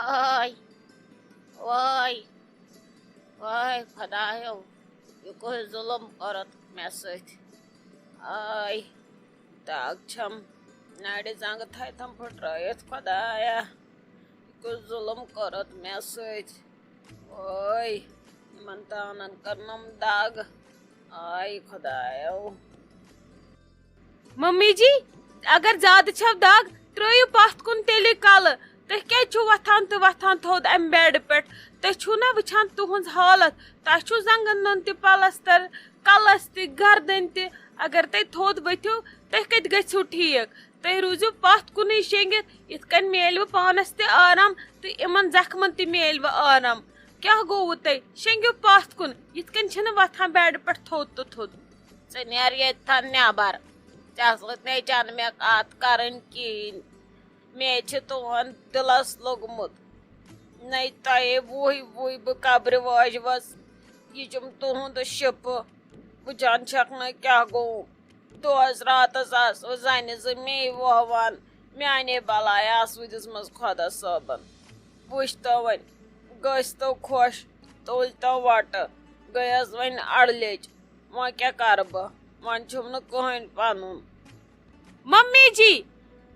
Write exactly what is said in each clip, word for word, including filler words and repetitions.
آے، واے، واے خۄدایو، یہِ کُس ظُلُم کوٚرُتھ مےٚ سۭتۍ۔ آے، دَگ چھَم نَرِ زنٛگہٕ تھَے تھَم پھٕٹرٲیِتھ، خۄدایا، یہِ کُس ظُلُم کوٚرُتھ مےٚ سۭتۍ۔ وٲے، یِمَن تانَن کٔرنَم دَگ۔ آے خۄدایو۔ ممی جی، اگر زیادٕ چھو دگ، ترٲیِو پتھ کُن تیٚلہِ کلہٕ۔ تُہۍ کیازِ چھِو وۄتھان تہٕ وۄتھان تھوٚد امہِ بیڈٕ پٮ۪ٹھ؟ تُہۍ چھِو نا وٕچھان تُہنٛز حالت؟ تۄہہِ چھُو زنٛگن نُن تہِ پلستر، کلس تہِ، گردنۍ تہِ۔ اگر تُہۍ تھوٚد ؤتھِو، تُہۍ کتہِ گٔژھِو ٹھیٖک؟ تُہۍ روٗزِو پتھ کُنُے شیٚنگِتھ، یِتھ کٔنۍ میلوٕ پانس تہِ آرام تہٕ یِمن زخمن تہِ میلوٕ آرام۔ کیٛاہ گوٚوٕ تۄہہِ؟ شیٚنگِو پتھ کُن، یِتھ کٔنۍ چھِنہٕ وۄتھان بیڈٕ پٮ۪ٹھ تھوٚد تہٕ تھوٚد۔ ژٕ نیر ییٚتہِ تھن نٮ۪بر۔ ژےٚ سۭتۍ نے چھنہٕ مےٚ کتھ کرٕنۍ کِہیٖنۍ۔ مےٚ چھِ تُہُنٛد دِلس لوٚگمُت۔ نے تۄہے وُہۍ وُہۍ بہٕ قبرِ وٲجوس۔ یہِ چھُم تُہُنٛد شِپہٕ۔ وٕچھان چھکھ نہ کیٛاہ گوٚو۔ دۄہس راتس آسہٕ زنہِ زٕ مے وۄہوان۔ میانے بلاے آسہٕ دِژمٕژ خۄدا صٲبن۔ وٕچھ تو وۄنۍ، گٔژھۍ تو خۄش، تُلۍ تو وۄٹہٕ۔ گٔیس وۄنۍ اڑلیٚج۔ وۄنۍ کیٛاہ کرٕ بہٕ؟ وۄنۍ چھُم نہٕ کٕہٕنۍ پنُن۔ ممی جی،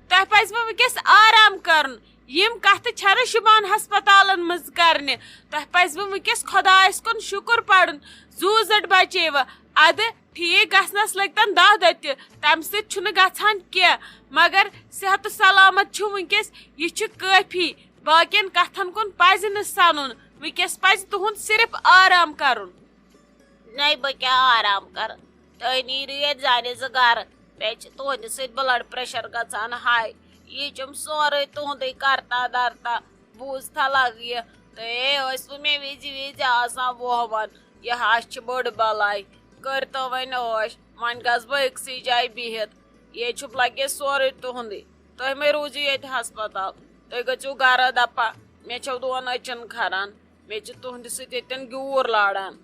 تۄہہِ پزِ وۄنۍ وٕنکیٚس آرام کرُن۔ یِم کتھٕ چھنہٕ شُبان ہسپتالن منٛز کرنہِ۔ تۄہہِ پزِ وۄنۍ وٕنکیٚس خۄدایس کُن شُکر پرُن، زُو زٔٹ بچیوٕ۔ ادٕ ٹھیک گژھنس لٔگۍ تن دہ دۄہ تہِ، تمہِ سۭتۍ چھُنہٕ گژھان کینٛہہ۔ مگر صحت و سلامت چھُ وٕنکیٚس، یہِ چھُ کٲفی۔ باقین کتھن کُن پزِ نہٕ سنُن۔ وٕنکیٚس پزِ تُہُنٛد صرف آرام کرُن۔ نَے بہٕ کیٛاہ آرام کرٕ؟ تُہۍ نیٖرِو ییٚتہِ زَنہِ زٕ گرٕ۔ مےٚ چھِ تُہنٛدِ سۭتۍ blood pressure گژھان high۔ یہِ چھُم سورُے تُہنٛدُے کرتا دھرتا۔ بوٗزتھا لگہٕ یہِ؟ تُہۍ ٲسوٕ مےٚ وِزِ وِزِ آسان وۄہوان۔ یہِ ہش چھِ بٔڑ بلاے۔ کٔرۍتو وۄنۍ عٲش۔ وۄنۍ گژھٕ بہٕ أکسٕے جایہِ بِہِتھ۔ یے چھُم لگہِ سورُے تُہنٛدُے۔ تُہۍ مَے روٗزِو ییٚتہِ ہسپتال۔ تُہۍ گٔژھِو گرٕ دپا۔ مےٚ چھَو دۄن أچھن کھران۔ مےٚ چھِ تُہنٛدِ سۭتۍ ییٚتٮ۪ن گیوٗر لاران۔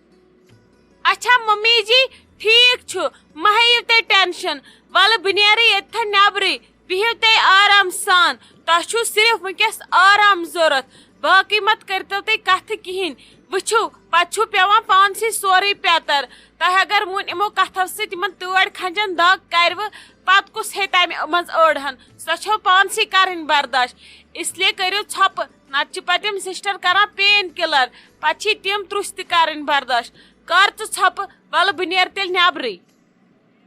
اچھا ممی جی، ٹھیک چھُ، مہ ہیٚیِو تُہۍ tension۔ ولہٕ بہٕ نیرٕ ییٚتہِ تھا نیبرٕے، بِہِو تُہۍ آرام سان۔ تۄہہِ چھُو صرف وٕنکیٚس آرام ضروٗرت، باقٕے مت کٔرۍتو تُہۍ کتھٕ کِہیٖنۍ۔ وٕچھِو، پتہٕ چھُو پٮ۪وان پانسٕے سورُے پیتر۔ تۄہہِ اگر وۄنۍ یِمو کتھو سۭتۍ یِمن تٲڑۍ کھنجن دگ کرِوٕ، پتہٕ کُس ہیٚیہِ تمہِ منٛز أڑ ہن؟ سۄ چھو پانسٕے کرٕنۍ برداش۔ اس لیے کٔرِو ژھۄپہٕ۔ نتہٕ چھِ پتہٕ تِم sister کران pain killer، پتہٕ چھِ تِم ترُژھ تہِ کرٕنۍ برداش۔ کر ژٕ ژھۄپہٕ، ولہٕ بہٕ نیرٕ تیٚلہِ نیبرٕے۔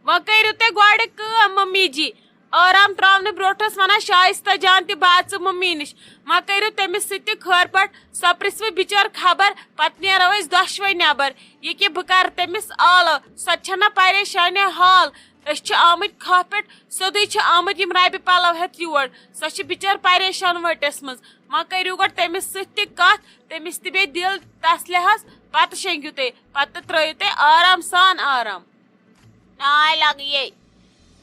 وۄنۍ کٔرِو تُہۍ گۄڈٕ کٲم ممی جی، آرام تراونہٕ برونٹھ ٲس ونان شایستہ جان تہِ باتھ ژٕ ممی نِش۔ وۄنۍ کٔرِو تٔمِس سۭتۍ تہِ خٲر پٲٹھۍ، سۄ پرژھوٕ بِچٲر خبر، پتہٕ نیرو أسۍ دۄشوے نیبر۔ یہِ کہِ بہٕ کرٕ تٔمِس آلو، سۄ تہِ چھنہ پریشانی حال۔ أسۍ چھِ آمٕتۍ کھاہ پٮ۪ٹھ، سیوٚدُے چھِ آمٕتۍ یِم ربہِ پلو ہٮ۪تھ یور۔ سۄ چھِ بِچٲر پریشان وٲٹِس منٛز۔ وۄنۍ کٔرِو گۄڈٕ تٔمِس سۭتۍ تہِ کتھ، تٔمِس تہِ بیٚیہِ دِل تسلہِ ہس، پتہٕ شیٚنگِو تُہۍ، پتہٕ ترٲیِو تُہۍ آرام سان آرام۔ ناے لگہٕ یے،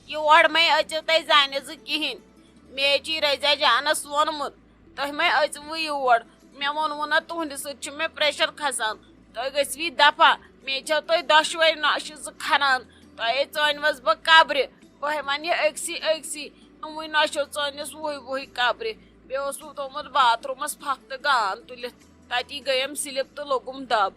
یور مے أژِو تُہۍ زنہِ زٕ کِہیٖنۍ۔ مے چھُ رضا جانس ووٚنمُت، تُہۍ مے أژوٕ یور۔ مےٚ ووٚنوُ نہ تُہنٛدِ سۭتۍ چھُ مےٚ pressure کھسان۔ تُہۍ گٔژھِو یہِ دفعہ۔ مےٚ چھو تُہۍ دۄشوے نۄشہِ زٕ کھنان۔ تۄہے ژٲنۍوَس بہٕ قبرِ۔ بہٕ ہٮ۪من یہِ أکسٕے أکسٕے۔ یِموٕے نۄشو ژٲنِس وُہٕے وُہٕے قبرِ۔ بیٚیہِ اوسوُ تھوٚومُت باتھ روٗمس پھکھ تہٕ گان تُلِتھ۔ تتی گٔیم slip تہٕ لوٚگُم دب۔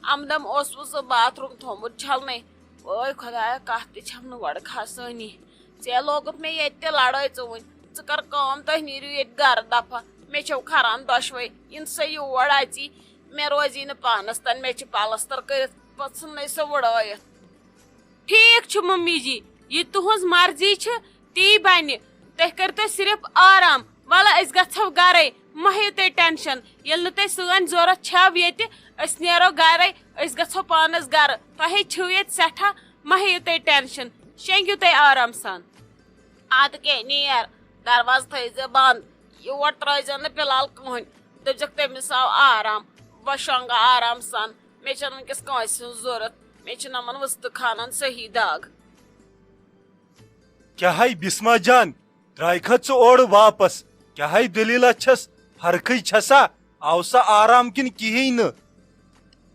امدم اوسوُ سُہ باتھ روٗم تھوٚومُت چھلنَے۔ وٲے خۄدایا، کتھ تہِ چھم نہٕ گۄڈٕ کھسٲنی۔ ژےٚ لوگُتھ مےٚ ییٚتہِ تہِ لڑٲے ژٕ وٕنۍ۔ ژٕ کر کٲم، تُہۍ نیٖرِو ییٚتہِ گرٕ دفعہ۔ مےٚ چھو کھران دۄشوے۔ یِن سا یور اژی، مےٚ روزی نہٕ پانس تام، مےٚ چھِ پلستر کٔرِتھ، پتہٕ ژھٕننَے سۄ وٕڑٲیِتھ۔ ٹھیک چھُ ممی جی، یہِ تُہنٛز مرضی چھِ، تی بنہِ۔ تُہۍ کٔرِو تُہۍ صرف آرام۔ ولہٕ أسۍ گژھو گرے، مہ ہیٚیِو تُہۍ tension۔ ییٚلہِ نہٕ تۄہہِ سٲنۍ ضروٗرت چھو ییٚتہِ، أسۍ نیرو گرے، أسۍ گژھو پانس گرٕ۔ تۄہے چھِو ییٚتہِ سٮ۪ٹھاہ، مہ ہیٚیِو تُہۍ tension۔ شیٚنگِو تُہۍ آرام سان۔ ادٕ کیٛاہ نیر، دروازٕ تھٲیزِ بنٛد۔ یور ترٲیزِ نہٕ فی الحال کٕہٕنۍ۔ دٔپزٮ۪کھ تٔمِس آو آرام، بہٕ شۄنٛگہٕ آرام سان۔ مےٚ چھَنہٕ وٕنۍکٮ۪س کٲنٛسہِ ہٕنٛز ضوٚرَتھ۔ مےٚ چھِ نَمَن وٕستہٕ خانَن صحیح دگ۔ کیٛاہے بسمہ جان، درٛایکھا ژٕ اورٕ واپس؟ کیٛاہے دٔلیٖلہ چھَس؟ فرقٕے چھَسا؟ آو سا آرام کِنہٕ کِہیٖنۍ نہٕ؟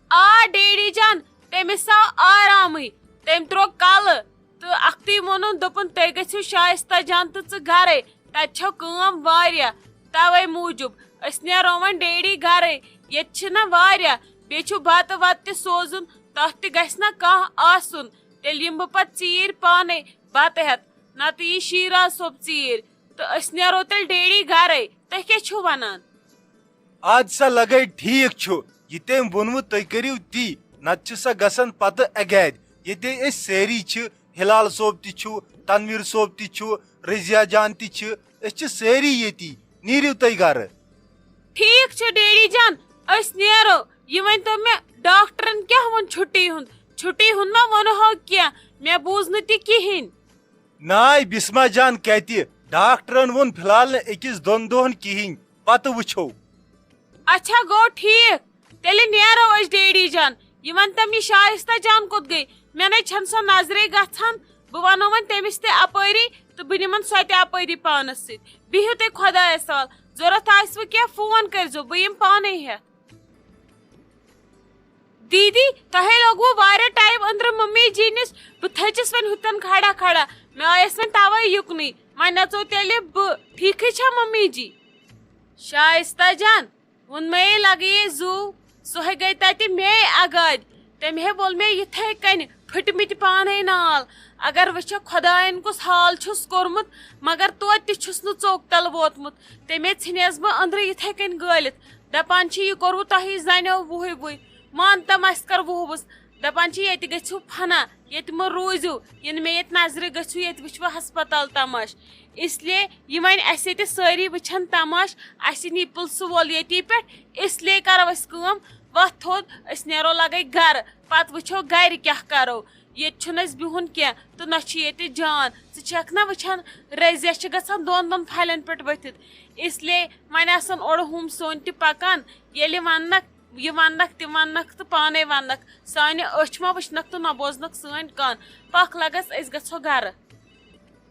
آ ڈیڈی جان، تٔمِس آو آرامٕے۔ تٔمۍ ترٛوو کلہٕ تہٕ اکھتُے ووٚنُن، دوٚپُن، "تُہۍ گٔژھِو شایستہ جان تہٕ ژٕ گرے، تتہِ چھو کٲم واریاہ، توے موٗجوٗب۔" أسۍ نیرو وۄنۍ ڈیڈی گرے۔ ییٚتہِ چھِ نہ واریاہ، بیٚیہِ چھُ بتہٕ وتہٕ تہِ سوزُن، تتھ تہِ گژھِ نہ کانٛہہ آسُن۔ تیٚلہِ یِمہٕ بہٕ پتہٕ ژیٖرۍ پانے بتہٕ ہٮ۪تھ، نتہٕ یی شیراز صٲب ژیٖرۍ، تہٕ أسۍ نیرو تیٚلہِ ڈیڈی گرے۔ تُہۍ کیٛاہ چھِو ونان؟ اَدٕ سا لگے ٹھیٖک چھُ، یہِ تٔمۍ ووٚنوٕ تُہۍ کٔرِو تی، نتہٕ چھِ سۄ گژھان پتہٕ اگادِ۔ ییٚتے أسۍ سٲری چھِ، ہلال صٲب تہِ چھُ، تنویر صٲب تہِ چھُ، رضیہ جان تہِ چھِ، أسۍ چھِ سٲری ییٚتی، نیٖرِو تُہۍ گرٕ۔ ٹھیٖک چھُ ڈیڈی جان، أسۍ نیرو۔ یہِ ؤنۍ تو مےٚ، ڈاکٹرن کیٛاہ ووٚن چھُٹی ہُنٛد؟ چھُٹی ہُنٛد ما ووٚنہو کینٛہہ؟ مےٚ بوٗز نہٕ تہِ کِہیٖنۍ۔ ناے بسمہ جان کتہِ؟ ڈاکٹرن ووٚن فی الحال نہٕ أکِس دۄن دۄہن کِہیٖنۍ، پتہٕ وٕچھو۔ اچھا گوٚو ٹھیٖک، تیٚلہِ نیرو أسۍ ڈیڈی جان۔ یہِ ون تم، یہِ شایستہ جان کوٚت گٔے؟ مےٚ نے چھَنہٕ سۄ نظرے گژھان۔ بہٕ ونو وۄنۍ تٔمِس تہِ اپٲری تہٕ بہٕ نِمن سۄ تہِ اپٲری پانس سۭتۍ۔ بِہِو تُہۍ خۄدایس حوال، ضوٚرتھ آسِوٕ کینٛہہ فون کٔرۍزیو، بہٕ یِمہٕ پانے ہٮ۪تھ۔ دیٖدی، تۄہے لوٚگوُ واریاہ ٹایم أنٛدرٕ ممی جی نِش۔ بہٕ تھٔچِس وۄنۍ ہُتٮ۪ن کھڑا کھڑا۔ مےٚ آیس وۄنۍ توے یُکنُے۔ وۄنۍ نژو تیٚلہِ بہٕ۔ ٹھیٖکھٕے چھا ممی جی؟ شایستہ جان، ووٚن مےٚ لگہٕ یے زُو۔ سۄے گٔے تتہِ مے اگادِ۔ تٔمۍ ہے وول مےٚ یِتھے کٔنۍ پھٔٹمٕتۍ پانے نال۔ اگر وٕچھکھ خۄداین کُس حال چھُس کوٚرمُت، مگر توتہِ تہِ چھُس نہٕ ژوٚک تل ووتمُت۔ تٔمۍ ہے ژھٕنیس بہٕ أنٛدرٕ یِتھے کٔنۍ گٲلِتھ۔ دپان چھِ، یہِ کوٚروٕ تۄہہِ زنیو وُہٕے وُہٕے، مان تم اسہِ کر وُہُوُس۔ دپان چھِ، ییٚتہِ گٔژھِو فنا، ییٚتہِ مہ روٗزِو، یِنہٕ مےٚ ییٚتہِ نظرِ گٔژھِو، ییٚتہِ وٕچھوٕ ہسپتال تماش۔ اس لیے یہِ وۄنۍ اسہِ ییٚتہِ سٲری وٕچھن تماش، اسہِ نی پُلسہٕ وول ییٚتی پٮ۪ٹھ۔ اس لیے کرو أسۍ کٲم، وۄتھ تھوٚد، أسۍ نیرو لگے گرٕ، پتہٕ وٕچھو گرِ کیٛاہ کرو۔ ییٚتہِ چھُنہٕ اَسہِ بِہُن کینٛہہ تہٕ نہ چھُ ییٚتہِ جان۔ ژٕ چھَکھ نہ وٕچھان، رضیہ چھِ گژھان دۄن دۄن پھلٮ۪ن پٮ۪ٹھ ؤتھِتھ۔ اس لیے وۄنۍ آسَن اورٕ ہُم سوٚن تہِ پَکان۔ ییٚلہِ وَننَکھ، یہِ وَننَکھ، تہِ وَننَکھ تہٕ پانَے وَننَکھ۔ سانہِ أچھ ما وٕچھنَکھ تہٕ نہ بوزنَکھ سٲنۍ کَن۔ پَکھ لَگَس، أسۍ گژھو گَرٕ۔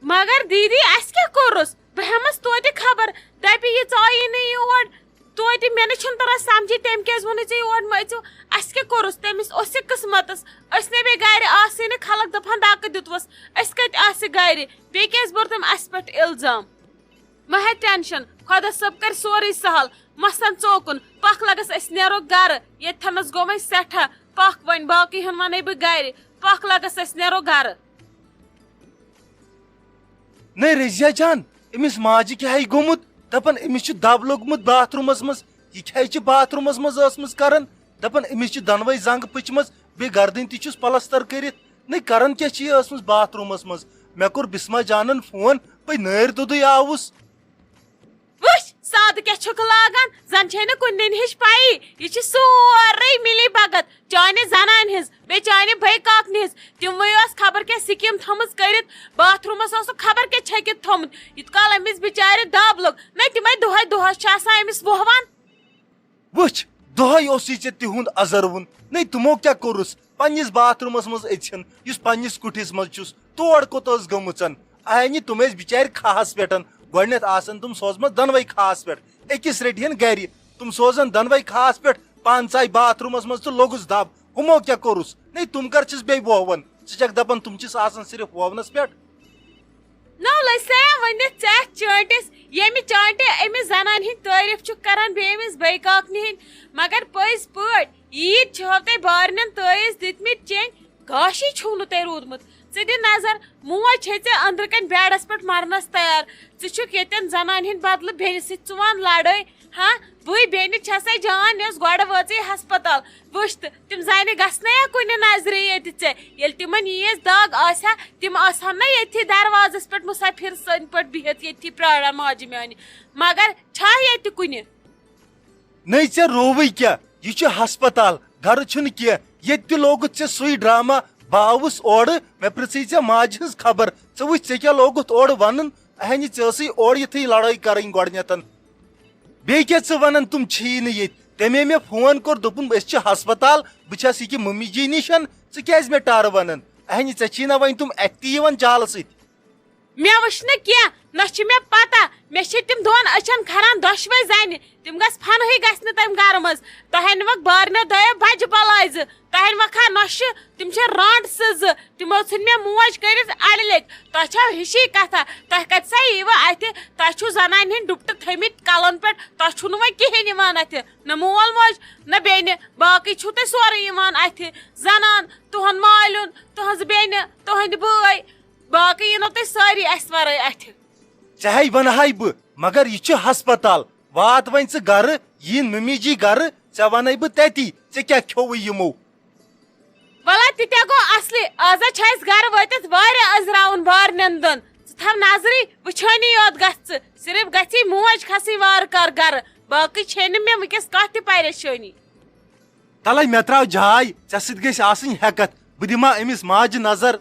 مگر دیٖدی، اَسہِ کیٛاہ کوٚرُس؟ بہٕ ہٮ۪مَس توتہِ خبر۔ دَپہِ، یہِ ژایی نہٕ یور۔ توتہِ مےٚ نہٕ چھُنہٕ تران سمجھی، تٔمۍ کیٛازِ ووٚنُے ژےٚ یور مٔژِو؟ اَسہِ کیٛاہ کوٚرُس؟ تٔمِس اوس یہِ قٕسمتس۔ أسۍ نے بیٚیہِ گرِ آسٕے نہٕ، خلق دپہن دکہٕ دیُتوس۔ أسۍ کتہِ آسہِ گرِ؟ بیٚیہِ کیٛازِ بوٚر تٔمۍ اَسہِ پٮ۪ٹھ الزام؟ مہ ہےٚ ٹینشن، خۄدا صٲب کرِ سورُے سہل۔ مستن ژوکُن، پکھ لگس أسۍ نیرو گرٕ۔ ییٚتہِ تھنس گوٚو وۄنۍ سٮ۪ٹھاہ۔ پکھ وۄنۍ، باقٕے ہن ونَے بہٕ گرِ۔ پکھ لگس أسۍ نیرو گرٕ۔ نَے رضیہ جان، أمِس ماجہِ کیٛاہ ہے گوٚمُت؟ دَپان أمِس چھُ دَب لوٚگمُت باتھ روٗمَس منٛز۔ یہِ کیٛاہ ہے چھِ باتھ روٗمَس منٛز ٲسمٕژ کَران؟ دَپان أمِس چھِ دۄنوَے زنٛگہٕ پھٕچمَژ، بیٚیہِ گردٕنۍ تہِ چھُس پلستر کٔرِتھ۔ نَے کَران کیٛاہ چھِ یہِ ٲسمٕژ باتھ روٗمَس منٛز؟ مےٚ کوٚر بسمہ جانَن فون، بٔے نٲرۍ دوٚدُے آوُس۔ وٕچھ، سادٕ کیٛاہ چھُکھ لاگان؟ زَن چھے نہٕ کُنہِ ہِش پَیی۔ یہِ چھِ سورُے مِلی بھگت۔ چانہِ زنانہِ ہٕنٛز، بیٚیہِ چانہِ بٔے کاکنہِ ہٕنٛز۔ تِموٕے ٲس خبر کیٛاہ سکیٖم تھٲمٕژ کٔرِتھ۔ باتھ روٗمس اوسُکھ خبر کیٛاہ چھٔکِتھ تھوٚمُت۔ یوٗت کال أمِس بِچارِ دب لوٚگ۔ نَے تِمے دۄہے دۄہس چھِ آسان أمِس وۄہوان۔ وٕچھ، دۄہے اوسُے ژےٚ تِہُنٛد اَزر وُن۔ نَے تِمو کیٛاہ کوٚرُس؟ پنٛنِس باتھ روٗمس منٛز أژِن، یُس پنٛنِس کُٹھِس منٛز چھُس، تور کوٚت ٲس گٔمٕژن؟ اَہنہِ تِم ٲسۍ بِچارِ کھاہس پٮ۪ٹھ۔ گۄڈٕنٮ۪تھ آسن تِم سوزمژ دۄنوَے کھاہس پٮ۪ٹھ۔ أکِس رٔٹِہن گرِ۔ تِم سوزن دۄنوَے کھاہس پٮ۪ٹھ۔ پانہٕ ژاے باتھ روٗمس منٛز تہٕ لوٚگُس دب۔ ہُمو کیٛاہ کوٚرُس؟ نَے تِم کر چھِس بیٚیہِ وۄہوان؟ ژٕ چھَکھ دَپان تِم چھِس آسان صرف وۄونَس پٮ۪ٹھ؟ نو لٔسیا ؤنِتھ ژےٚ اَتھ چٲنٛٹِس، ییٚمہِ چٲنٛٹہِ أمِس زنانہِ ہِنٛدۍ تعٲریٖف چھُکھ کران بیٚیہِ أمِس بٔے کاکنہِ ہِنٛدۍ۔ مگر پٔزۍ پٲٹھۍ عیٖد چھِہو تۄہہِ بارنٮ۪ن تٲویٖز دِتمٕتۍ چیٚنۍ، گاشٕے چھُو نہٕ تۄہہِ روٗدمُت۔ ژٕ دِ نظر، موج چھے ژےٚ أنٛدرٕ کنۍ بیڈس پٮ۪ٹھ مرنس تیار۔ ژٕ چھُکھ ییٚتٮ۪ن زنانہِ ہِنٛدِ بدلہٕ بیٚنہِ سۭتۍ ژُوان لڑٲے۔ ہاں، بٕے بیٚنہِ چھسے جان، یۄس گۄڈٕ وٲژٕے ہسپتال۔ وٕچھ تہٕ، تِم زنہِ گژھنَے یا کُنہِ نظرِ ییٚتہِ ژےٚ۔ ییٚلہِ تِمن ییٖژ دگ آسہِ ہا، تِم آسہٕ ہن نہ ییٚتھی دروازس پٮ۪ٹھ مسافر سٕنٛدۍ پٲٹھۍ بِہِتھ ییٚتھی پراران ماجہِ میانہِ۔ مگر چھا ییٚتہِ کُنہِ؟ نٔے ژےٚ رووٕے کیٛاہ؟ یہِ چھُ ہسپتال، گرٕ چھُنہٕ کینٛہہ۔ ییٚتہِ تہِ لوگُتھ ژےٚ سُے ڈرامہ۔ بہٕ آوُس اورٕ، مےٚ پرژھٕے ژےٚ ماجہِ ہٕنٛز خبر۔ ژٕ وٕچھ، ژےٚ کیٛاہ لوگُتھ اورٕ ونُن؟ اہنہِ، ژےٚ ٲسٕے اورٕ یِتھٕے لڑٲے کرٕنۍ گۄڈٕنیتھن۔ بیٚیہِ کیٛاہ ژٕ ونان، تِم چھِیی نہٕ ییٚتہِ؟ تَمے مےٚ فون کوٚر، دوٚپُن، أسۍ چھِ ہسپتال، بہٕ چھَس ییٚکیٛاہ مٔمی جی نِش، ژٕ کیٛازِ مےٚ ٹارٕ ونان؟ اہنہِ، ژےٚ چھی نا وۄنۍ تِم اَتھِ تہِ یِوان جالہٕ سۭتۍ؟ مےٚ وٕچھ نہٕ کینٛہہ، نہ چھِ مےٚ پتہ۔ مےٚ چھِ تِم دۄن أچھن کھران دۄشوے زنہِ۔ تِم گژھِ فنہٕے گژھِ نہٕ تَمہِ گرٕ منٛز۔ تۄہہِ أنۍوَکھ بارنیو دۄیو بجہِ بلایہِ زٕ۔ تۄہہِ أنۍوَکھ ہا نۄشہِ۔ تِم چھِ رانٛٹسہٕ زٕ۔ تِمو ژھٕنۍ مےٚ موج کٔرِتھ اَڑِ لَٹہِ۔ تۄہہِ چھَو ہِشی کَتھا۔ تۄہہِ کَتہِ سا ییٖوٕ اَتھِ؟ تۄہہِ چھُو زنانہِ ہِنٛدۍ ڈُپٹہٕ تھٲومٕتۍ کَلَن پٮ۪ٹھ۔ تۄہہِ چھُو نہٕ وۄنۍ کِہیٖنۍ یِوان اَتھِ۔ نہ مول موج، نہ بیٚنہِ۔ باقٕے چھُو تۄہہِ سورُے یِوان اَتھِ۔ زنان، تُہُنٛد مالیُن، تُہٕنٛز بیٚنہِ، تُہٕنٛدۍ بٲے۔ باقٕے یِنو تۄہہِ سٲری اَسہِ وَرٲے اَتھِ۔ ژےٚ ہے وَنہٕ ہاے بہٕ، مگر یہِ چھُ ہسپتال۔ وات وۄنۍ ژٕ گرٕ، یِیِن ممی جی گرٕ، ژےٚ وَنَے بہٕ تَتی، ژےٚ کیٛاہ کھیوٚوُے یِمو۔ وَلہ تہِ تہِ گوٚو اَصلٕے، آز چھِ اَسہِ گرٕ وٲتِتھ واریاہ أزراوُن بارنٮ۪ن دۄن۔ ژٕ تھاو نظرٕے، وٕچھٲنی یوت گژھِ ژٕ۔ صرف گژھی موج کھسٕنۍ وارٕ کارٕ گرٕ، باقٕے چھے نہٕ مےٚ وٕنکیٚس کانٛہہ تہِ پریشٲنی۔ تَلَے مےٚ ترٛاو جاے، ژےٚ سۭتۍ گژھِ آسٕنۍ ہٮ۪کَتھ۔ بہٕ دِمہٕ ہا أمِس ماجہِ نظر،